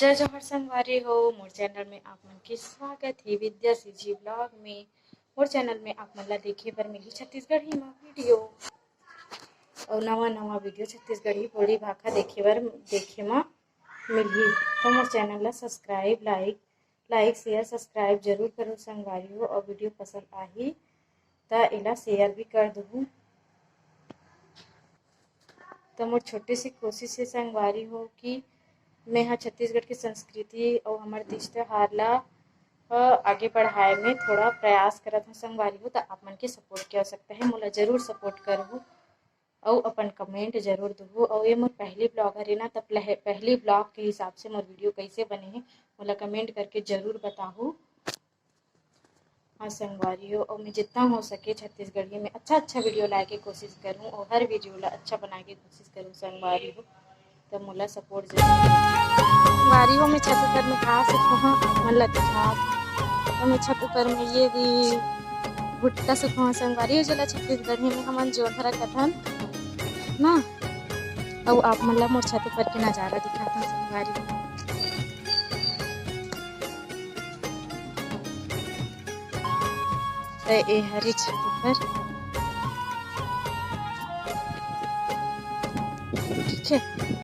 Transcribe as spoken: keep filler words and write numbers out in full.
जय जोहार संगवारी हो, मोर चैनल में आप मन के स्वागत हे विद्या सीजी ब्लॉग में। मोर चैनल में आप मन ला देखे बर मिलही छत्तीसगढ़ी मा वीडियो, अउ नवा नवा वीडियो छत्तीसगढ़ी बोली भाखा देखे बर, देखे मा मिलही। तो मोर चैनल ला सब्सक्राइब, लाइक, लाइक, शेयर, सब्सक्राइब जरूर करो संगवारी हो, अउ वीडियो पसंद आही त एला शेयर भी कर दुहू। तो मोर छोटे से कोशिश हे संगवारी हो कि मैं ह छत्तीसगढ़ के संस्कृति अउ हमर तीज त्योहार ला, अ, आगे बढ़ाए में थोड़ा प्रयास करत हूँ संगवारी हो, त आप मन के सपोर्ट की आवश्यकता हे, मोला जरूर सपोर्ट करहू अउ अपन कमेंट जरूर दुहू। अउ ये मोर पहली ब्लॉग हरे ना, त पहली ब्लॉग के हिसाब से मोर वीडियो कैसे बने हे, मोला कमेंट करके जरूर बताहू। हाँ संगवारी हो, अउ मैं जितना हो सके छत्तीसगढ़ी में अच्छा अच्छा वीडियो लाए के कोशिश करूँ अउ हर वीडियो ला अच्छा बनाए के कोशिश करूँ संगवारी हो। तो मोला सपोर्ट जरूर। संगवारी हो, मैं छत ऊपर में का सुखोहा आप मन ला दिखा। तो मैं छत ऊपर में ये भी भुट्टा सुखोहा संगवारी हो, जेला छत्तीसगढ़ी में हमन जोंधरा कथन ना। अउ आप मन ला मोर छत ऊपर के नजारा दिखाथन संगवारी हो। त ए हरे छत ऊपर, ठीक है।